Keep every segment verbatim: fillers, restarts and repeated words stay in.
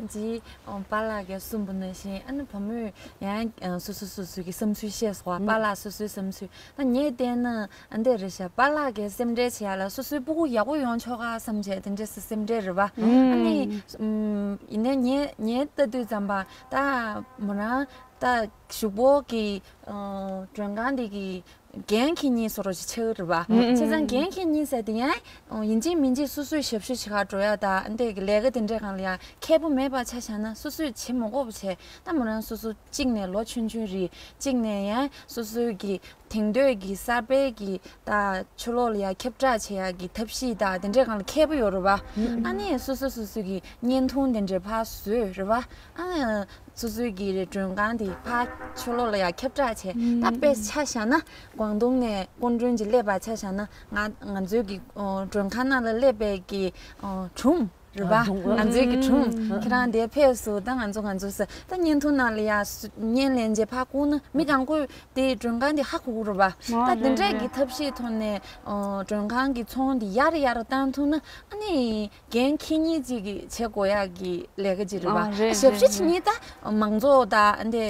ཅི། ཨོ། པཱ་ལགས་ཀྱིས་གསུངས་པ་ནང་བཞིན་ཨ་ནི་བུ་མོས་ཡང་སོ་སོ་སོ་སོའི་གི་བསམ་ཚུལ་བཤད་སོང་བ། པཱ་ལགས་སོ་སོའི་བསམ་ཚུལ། ད་ངས་བལྟས་ན་ཨ་འདྲ་རེད་ཤག་པཱ་ལགས་ཀྱིས་སེམས་ཁྲལ་བྱེད་ཡ་ལ་སོ་སོའི་སྤུ་གུ་ཡག་པོ་ཡོང་ཆོག་ག་བསམ་བྱས་དེ་འདྲས་སེ་སེམས་ཁྲལ་རེད་བ། ཨ་ནི་ཡིན་ནའི་ངས་ངས་ལྟ་དུས་ཙམ་པ་ད་མོ་རང་ད་གཞུག་པོ་གི་མགྲོན་ཁང་འདི་གི་འགན་འཁྱེར་མཁན་བཟོ་འདྲ་ཞིག་ཆགས་ཀྱི་རེད་བ། ཨང་། བྱས་ཙང་འགན་འཁྱེར་མཁན་ཟེར་དེ་ཡང་ཡིན་གཅིག་མིན་གཅིག་སོ་སོས་ཞབས་ཞུ་བྱེད་གར་འགྲོ་ཡ་དང་འདི་གི་ལས་ཀ་དེ་འདྲའི་སྒང་ལ་ཡང་མཁས་པོ་མེད་པ་ཆ་བཞག་ན་སོ་སོས་བྱེད་མ་དགོས་པ་བྱས། ད་མོ་རང་སོ་སོ་གཅིག་ནས་ལོ་ཆུང་ཆུང་རེད། གཅིག་ནས་ཡང་སོ་སོའི་གི་དེང་དུས་ཀྱི་གསར་པའི་གི་ད་ཕྱི་ལོགས་ལ་ཡང་ཁྱབ་བསྒྲགས་བྱེད་ཡ་གི་ཐབས་ཤེས་དང་དེ་འདྲའི་སྒང་ལ་མཁས་པོ་ཡོད་རེད་བ། ཨ་ནི་སོ་སོ་སོ་སོ་གི་བརྙན་ཐུང་དེ་འདྲའི་ཕར་བཟོས་རེད་བ། ཨ། སོ་སོའི་གི་མགྲོན་ཁང་དེ་ཕར་ཕྱི་ལོགས་ལ་ཡང་ཁྱབ་བསྒྲགས་བྱས། ད་དཔེ་ཆ་བཞག་ན་ཀོང་ཏུང་ནས་སྐུ་མགྲོན་གྱི་སླེབས་པ་ཆ་བཞག་ན་ང་ང་ཚོའི་གི་ཨོ་མགྲོན་ཁང་ནང་ལ་སླེབས་པའི་གི་ཨོ་སྒྲུང་རེད་པ། ཨ། སྒྲུང་། ང་ཚོའི་གི་སྒྲུང་ཁྱེད་རང་དེ་ཕེབས་སོང་། ད་ང་ཚོ་ང་ཚོ་ཟེར་ད་བརྙན་ཐུང་ནང་ལ་ཡང་བརྙན་ལེན་བྱས་ཕར་བསྐུར་ན་མི་གང་པོས་དེ་མགྲོན་ཁང་དེ་ཧ་གོ་གི་རེད་པ། ད་དེ་འདྲའི་གི་ཐབས་ཤེས་ཐོག་ནས་ཨོ་མགྲོན་ཁང་གི་ཚོང་དེ་ཡར་ཡར་བཏང་ཐུབ་ན་ཨ་ནི། འགན་འཁྱེར་མཁན་ཅིག་གིས་བྱེད་དགོས་ཡག་གི་ལས་ཀ་ཅིག་རེད་པ། ཨ། རེད། ཞབས་ཞུ་རེད། བྱེད་མཁན་ད་མང་ཚོགས་དང་འདི་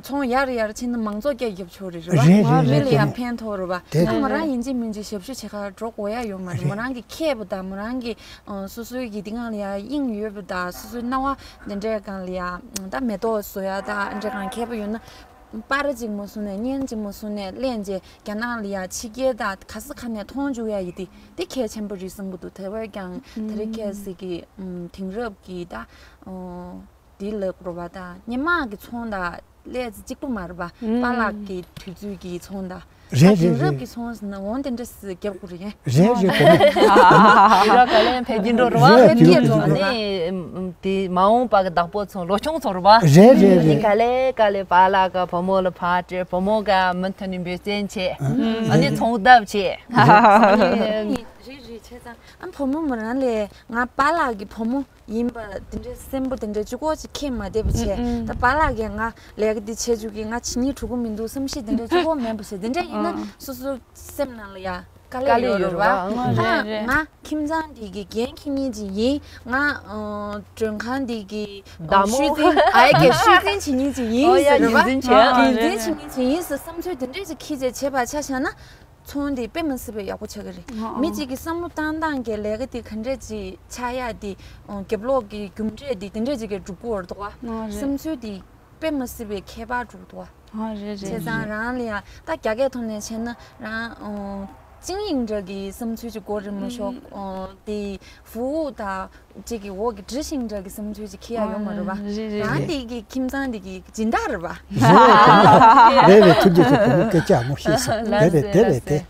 ཚོང་ཡར་ཡར་ཕྱིན་ན་མང་ཚོགས་སྐད་རྒྱབ་ཆོག་རེད། རེད་པ། རེད། རེད། མི་ལ་ཡང་ཕན་ཐོགས་རེད་པ། དེ་ད་མོ་རང་ཡིན་གཅིག་མིན་གཅིག་ཞབས་ཞུ་བྱེད་གར་འགྲོ་དགོས་ཡག་ཡོད་མ་རེད། རེད། མོ་རང་གི་མཁས་པ་དང་མོ་རང་གི་སོ་སོའི་གི་དེ་སྒང་ལ་ཡང་དབྱིངས་ཡོད་པ་དང་སོ་སོའི་སྣང་བ་འདི་འདྲའི་སྒང་ལ་ཡང་ད་མེ་ཏོག་བཟོ་ཡག་ད་འདྲའི་སྒང་མཁས་པོ་ཡོད་ན། པར་གཅིག་མ་བཟོ་ནས་བརྙན་གཅིག་མ་བཟོ་ནས་ལེན་རྗེས་རྒྱ་ནག་ལ་ཡ་ཕྱི་རྒྱལ་དང་ག་ས་ག་ནས་མཐོང་བཅུག་ཡ་ཡིན་ཏེ་དེ་གལ་ཆེན་པོ་རེད་བསམ་གྱི་འདུག་དེ་བས་ཀྱང་དེ་རིང་ཁ་སང་གི་དེང་རབས་ཀྱི་ད་འདི་ལབ་རོ་བ་ད་སྔོན་མ་གི་ཚོང་དང་ལས་གཅིག་པུ་མ་རེད་པ། པཱ་ལགས་ཀྱི་དུས་ཚོད་ཀྱི་ཚོང་དང་། རེད། ད་དེང་རབས་ཀྱི་ཚོང་ཟེར་ན་འོང་དེ་འདྲ་སེ་རྒྱབ་དགོས་རེད། རེད་རེད། དེ་ནི་ཡོད་ག་ལེ་ཕལ་གྱི་འགྲོ་རུ་བ་རེད། ཕལ་གྱི་འགྲོ་རུ་བ་ནི་དེ་མ་འོངས་པ་གི་བདག་པོ་ཚོ་ལོ་ཆུང་ཚོ་རུ་བ་རེད། རེད་རེད། དེ་ག་ལེ་ག་ལེ་པཱ་ལགས་ཀྱི་བུ་མོ་ལ་ཕར་སྤྲད། བུ་མོ་ག་མུ་མཐུད་ནས་འབད་བརྩོན་བྱེད། ཨ་ནི་ཚོང་བརྡབ་བྱེད། ཨ་ནི་རེད་རེད། བྱས་ཙང་ཨ་བུ་མོ་མོ་རང་ལས་ང་པཱ་ལགས་ཀྱི་བུ་མོ་ཡིན་པ་དེ་འདྲའི་སེམས་པོ་དེ་འདྲའི་གཅིག་པོ་ཅིག་ཁེངས་མ་བསྡད་པ་བྱས། ད་པཱ་ལགས་ཀྱིས་ང་ལས་ཀ་འདི་བྱེད་བཅུག་གི་ང་བྱེད་སྙིང་བྲོ་གི་མི་འདུག་བསམ་ཤེས་དེ་འདྲའི་གཅིག་པོ་མེད་པ་བྱས། དེ་འདྲ་ཡིན་ན་སོ་སོ་སེམས་ནང་ལ་ཡ་དཀའ་ལས་ཡོད་རེད་བ། ཨང་། རེད་རེད། ང་ཁྱིམ་ཚང་འདི་གི་འགན་འཁྱེར་མཁན་ཅིག་ཡིན། ང་མགྲོན་ཁང་འདི་གི་བདག་མོ་ཤུལ་འཛིན་ཨའི་གི་ཤུལ་འཛིན་བྱེད་མཁན་ཅིག་ཡིན་ཟེར་རེད་བ། ཡིན་འཛིན་བྱེད་ཨ་ཡིན་འཛིན་བྱེད་མཁན་ཅིག་ཡིན་ཟེར་བསམ་ཚུལ་དེ་འདྲས་ཅིག་འཁྱེར་བྱས་བྱེད་པ་ཆ་བཞག་ན། ཚོང་འདི་དཔེ་མི་སྲིད་པའི་ཡག་པོ་ཆགས་ཀྱི་རེད། ཨ་ཨ། མི་གཅིག་གི་བསམ་བློ་བཏང་སྟངས་ཀྱི་ལས་ཀ་འདི་ག་འདྲས་ཅིག་ཆགས་ཡ་འདི་རྒྱབ་ལོགས་ཀྱི་རྒྱུ་འབྲས་འདི་དེ་འདྲས་ཅིག་གིས་འགྲུབ་ཀྱི་ཡོད་རེད་འདུག་བ། ཨ་རེད། བསམ་ཚུལ་འདི་དཔེ་མི་སྲིད་པའི་ཁྱད་པར་འགྲོ་གི་འདུག་བ། ཨ་རེད་རེད། བྱས་ཙང་རེད། རང་ལ་ཡང་ད་རྒྱ་སྐད་ཐོག་ནས་བྱས་ན་རང་ཨོ་ཅིང་ཡིང་འདྲ་གི་བསམ་ཚུལ་ཅིག་དགོས་རེད་མ་ཤོག་ཨོ་དེ་ཧྥུའུ་ད་ཅིག་གི་འོག་གི་ཀྲི་ཤིང་འདྲ་གི་བསམ་ཚུལ་ཅིག་འཁྱེར་ཡ་ཡོད་མ་རེད་པ། རེད་རེད། རང་དེ་གི་ཁྱིམ་ཚང་དེ་གི་སྦྱིན་བདག་རེད་པ། རེད་རེད། ཐུགས་རྗེ་ཆེ། བུ་མོ་སྐད་ཆ་མོ་ཤེས་སོང་། རེད་རེད། དེ་རེད་དེ།